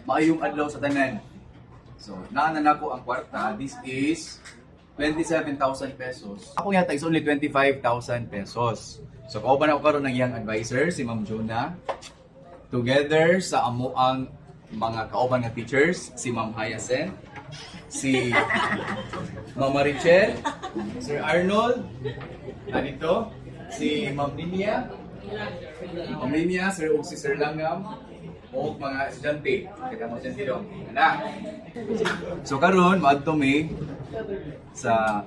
Maayong adlaw sa tanan. So, naa na nako ang kwarta. This is 27,000 pesos. Ako yata is only 25,000 pesos. So, kauban ako karon ng iyang advisor, si Ma'am Jonah. Together sa amuang mga kauban nga teachers, si Ma'am Hyacinth, si Ma'am Marichel, Sir Arnold, dito, si Ma'am Linia, Ma'am Linia, Sir ug si Sir Langam, o mga estudyante. Kita mo estudyante dong. Na. So karon maadto mi sa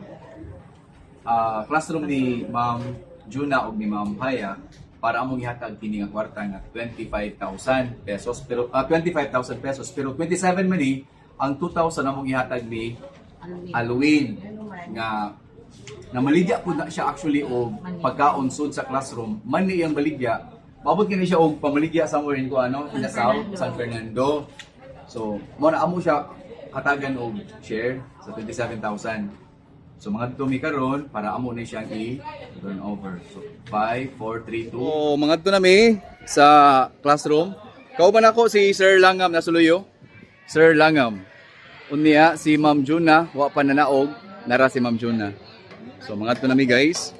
classroom ni Ma'am Juna ug ni Ma'am Haya para among ihatag kini nga kwarta nga 25,000 pesos, pero 25,000 pesos, pero 27 man ni ang 2,000 among ihatag ni Alwin nga namaligya pud na siya actually og pagkaon sud sa classroom man ni iyang baligya. Maabot kini siya og pamaligya somewhere in ko ano, in the south, San Fernando. So mo na amo siya hatagan og share sa 27,000. So mga mi karon para amo ni siyang i-turn over. So 5, 4, 3, 2. So mga na mi sa classroom. Kauban ako si Sir Langam na suluyo. Sir Langam. Unya si Ma'am Juna wa pa nanaog, nara si Ma'am Juna. So mga na mi, guys.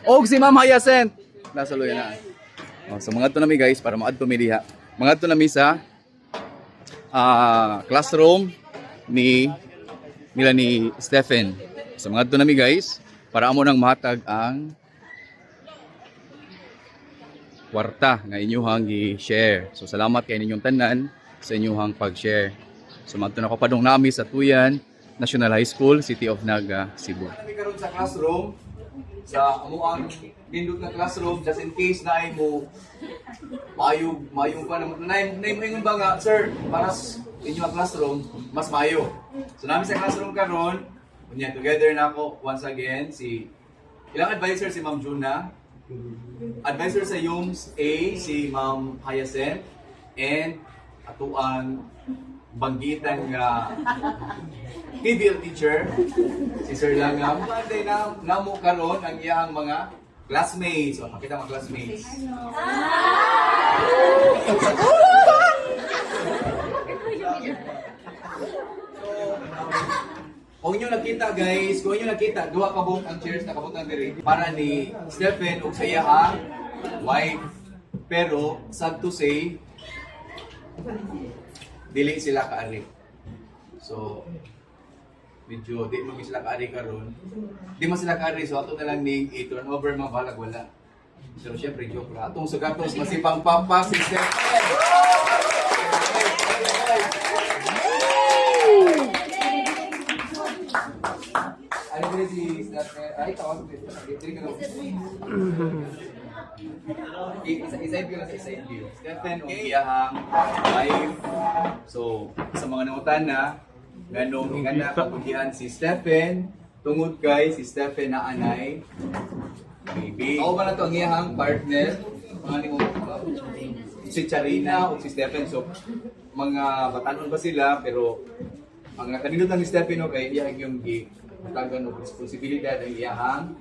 Og si Ma'am Hyacinth nasa luyo na. Oh, so mga na mi, guys, para maadto mi diha. Mga na mi sa classroom ni nila ni Stephen. So mga na mi, guys, para amo nang mahatag ang kwarta nga inyuhang gi-share. So salamat kay ninyong tanan sa inyuhang pag-share. So madto na ko padung nami sa Tuyan National High School, City of Naga, Cebu. Kami karon sa classroom sa amuang nindot na classroom, just in case na ay mo maayo maayo pa na nay mo ingon ba nga, "Sir, para sa inyo ang classroom mas maayo." So nami sa classroom karon unya, together na ako once again si ilang advisor, si Ma'am Juna, advisor sa UMS A, si Ma'am Hyacinth, and atuang banggitan nga TVL teacher, si Sir Langam. Monday na namo karon ang iyang mga classmates. O, pakita mga classmates. So, kung inyo nakita, guys, kung inyo nakita, duha ka buok ang chairs nakabutang diri para ni Stephen ug sa iyang wife. Pero sad to say, dili sila kaari. So medyo di man sila kaari karon. Di man sila kaari, so ato na lang ning i-turn over mga balag wala. Pero syempre joke ra. Atong sugatos masipang papa si Stephen. Ano ba si Stephen? Ay, tawag ko. Dili ka lang. Isa isa view lang sa isa view. Stephen ug iyahang wife. So, sa mga nangutana nganong ingana kabugihan si Stephen, tungod kay si Stephen na anay baby. Ako ba na to ang iyahang partner? Mga ni si Charina o si Stephen. So, mga batanon pa sila, pero ang nakanindot lang ni Stephen, no, kay iyang yung gi hatagan og responsibilidad ang iyahang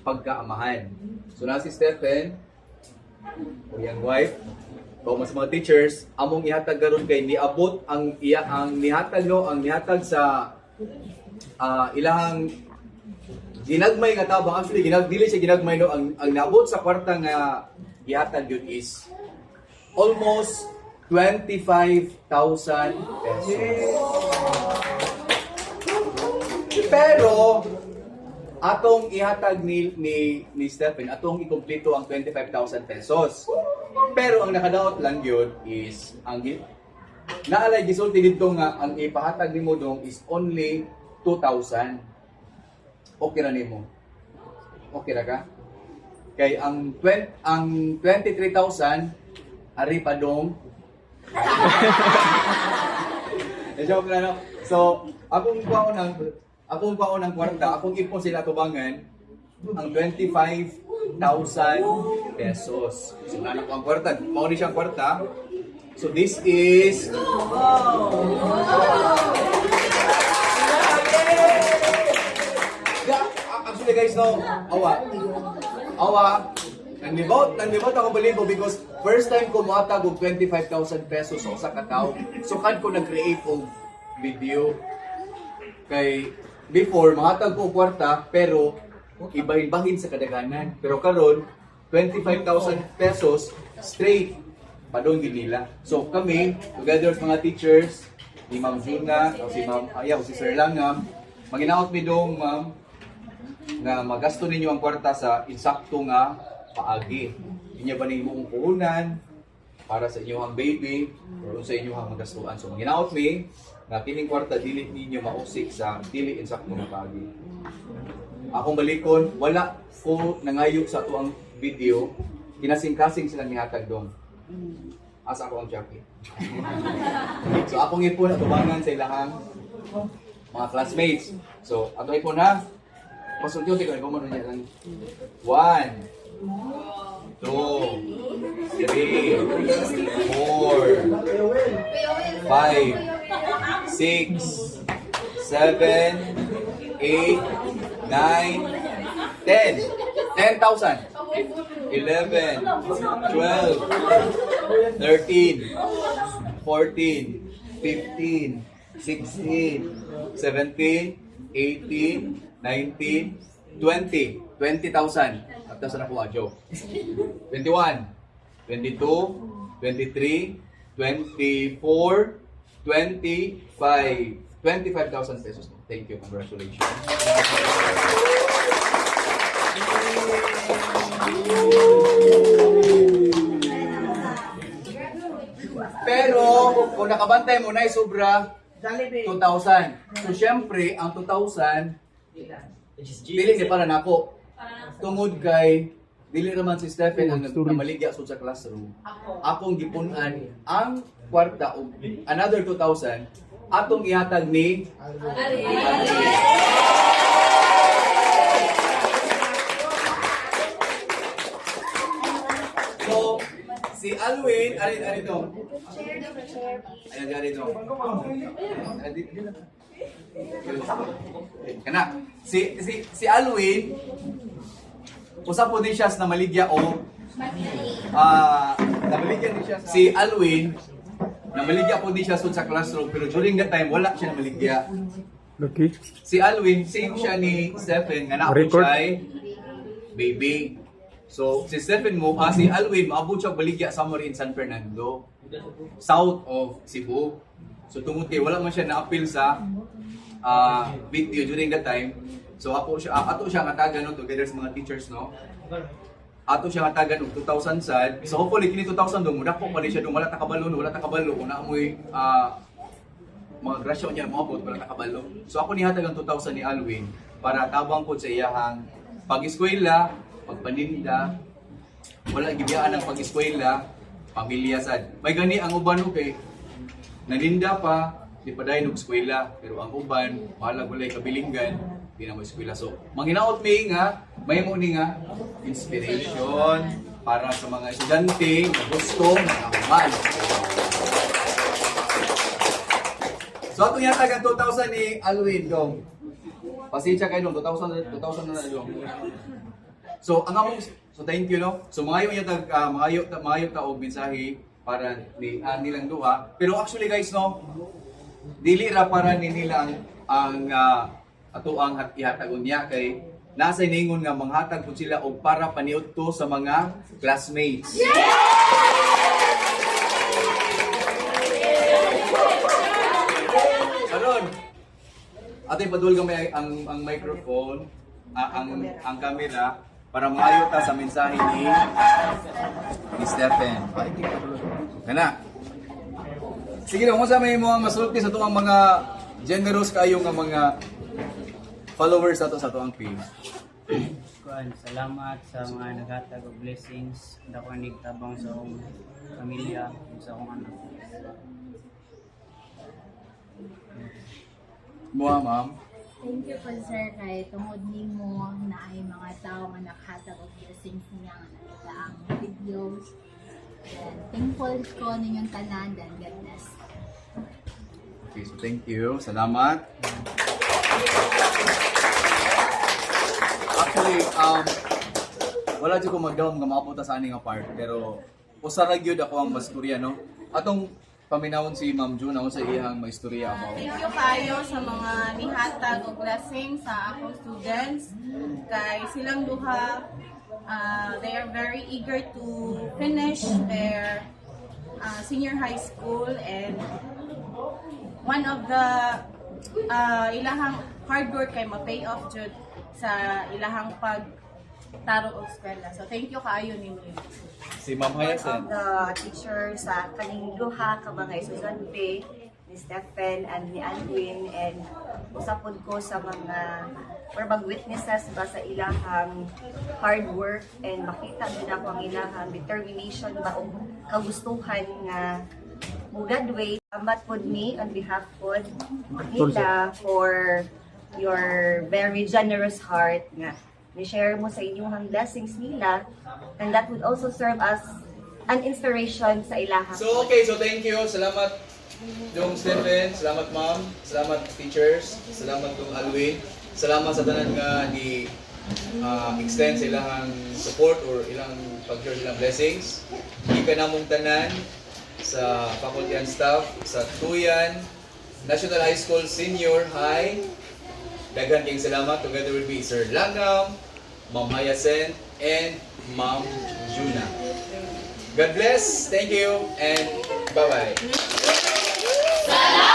pagkaamahan. So na si Stephen o iyang wife, o mas mga teachers, among ihatag karon kay niabot ang iya ang nihatag, no, ang nihatag sa ilahang ginagmay nga tabang. Actually dili siya ginagmay, no, ang niabot sa kwarta nga gihatag yun is almost 25,000 pesos. Pero atong ihatag ni Stephen, atong ikumpleto ang 25,000 pesos. Pero ang nakadaot lang yun is ang naalay gisulti didto nga ang ipahatag nimo dong is only 2,000. Okay ra nimo? Okay ra ka? Kay ang 20, ang 23,000 ari pa dong. Eh, joke na, no? So, akong kuha ng kwarta, akong ipon sila tubangan ang 25,000 pesos. So, nanak ko ang kwarta. Mao ni siyang kwarta. So, this is. Yeah, actually guys, no, awa. Awa, kanang Nanlibot ako balibo because first time ko mohatag og 25,000 pesos sa usa ka tawo. Sukad ko nag-create og video kay before mahatag ko og kwarta pero ibahin-bahin sa kadaghanan. Pero karon 25,000 pesos straight padong gid nila. So kami together with mga teachers ni Ma'am Juna, o si Ma'am Aya, o si Sir Langam, maginaot mi dong, ma'am, nga magasto ninyo ang kwarta sa insakto nga paagi. Inyo ba nimo puhunan para sa inyong baby or sa inyong magastuan. So maginaot mi nga kining kwarta dili ninyo mausik sa dili insakto nga paagi. Akong balikon, wala ko nangayo sa atuang video, kinasing-kasing silang nihatag dong. Asa ako ang jacket. So akong ipon atubangan sa ilahang mga classmates. So ato ipon ha. Pasulti ko ikaw man niya lang. One, two, three, four, five, six, seven, eight, 9, 10. 10,000. 11, 12, 13, 14, 15, 16, 17, 18, 19, 20. 20,000. At sa nakuha, Joe. 21, 22, 23, 24, 25. 25,000 pesos. Thank you. Congratulations. Pero, kung nakabantay mo na sobra, 2,000. So, syempre, ang 2,000, dili ni para nako. Tungod kay, dili naman si Stephen ang namaligya sud sa classroom. Akong gipunan ang kwarta og another 2,000 atong ihatag ni So, si Alwin, ari ari to. Ayan, ari to. Ari dito. Kana, si Alwin usa po din siya sa namaligya o namaligya din siya si Alwin, namaligya po din siya sud sa classroom pero during that time wala siya namaligya. Okay. Si Alwin, same siya ni Stephen nga naa po Record. siya ay baby. So si Stephen mo, si Alwin maabot siya og baligya somewhere in San Fernando, south of Cebu. So tungod kay wala man siya na-appeal sa video during that time. So ako siya ato siya ngatagan, no, together sa mga teachers, no. Ato siya ngatagan og 2,000 sad. So hopefully kini 2,000 dong mudako pa ni siya dong, wala ta kabalo, no, wala ta kabalo kung naa moy mga grasya niya moabot, wala ta kabalo. So ako nihatag ang 2,000 ni Alwin para tabang po sa iyahang pag-eskwela, pagpaninda, wala gibiyaan ang pag-eskwela, pamilya sad. May gani ang uban, okay. Naninda pa, di pa dayon og eskwela, pero ang uban, bahalag walay kabilinggan, di na mo eskwela. So, manginaot mi nga, may mo ni nga inspiration para sa mga estudyante na gusto makahuman. So, atong yatag ang 2,000 ni Alwin dong. Pasensya kayo dong, 2,000 2,000 na na dong. So, ang among so thank you, no. So mangayo niya tag mangayo ta og mensahe para ni nilang duha. Pero actually guys, no, dili ra para ni nila ang ato ang ihatag unya kay nasa ningon nga manghatag pud sila og para paniudto sa mga classmates. Karon, ating padul gamay ang microphone, ang camera para maayo ta sa mensahe ni Stephen. Kana. Sige lang, kung sa may mga masulti sa tuang mga generous kayo nga mga followers ato sa tuang page. Kuan, salamat sa mga naghatag og blessings. Dako nig tabang sa akong pamilya ug sa akong anak. Mua, ma'am. Thank you po, sir, kay tungod nimo na ay mga tao nga nakahatag og blessings niya nga nakita ang videos. And thankful ko ninyong tanan and God bless. Okay, so thank you. Salamat. Actually, Wala jud ko magdahom nga maabot ta sa ani nga part, pero usa ra gyud ako ang mastorya, no. Atong paminawon si Ma'am Juna sa iyang maistorya about. Thank you kayo sa mga nihatag og blessing sa akong students kay silang duha, they are very eager to finish their senior high school, and one of the ilahang hard work kay ma-pay off jud sa ilahang pag tarong og eskwela. So thank you kaayo ninyo. Si Ma'am One of Hyacinth. the teacher sa kaning duha ka mga estudyante ni Stephen and ni Alwin, and usa pod ko sa mga or mag witnesses ba sa ilahang hard work, and makita din ako ang ilahang determination ba og kagustuhan nga mo graduate. Salamat pod mi on behalf pod nila for your very generous heart nga ni-share mo sa inyong blessings nila, and that would also serve as an inspiration sa ilaha. So okay, so thank you. Salamat Dong Stephen, salamat ma'am, salamat teachers, salamat Dong Alwin. Salamat sa tanan nga ni extend sa ilang support or ilang pag-share silang blessings. Gikan namong tanan sa faculty and staff sa Tuyan National High School Senior High. Daghan kayong salamat. Together with me, Sir Langam, Ma'am Hyacinth, and Ma'am Juna. God bless. Thank you and bye-bye. Salamat!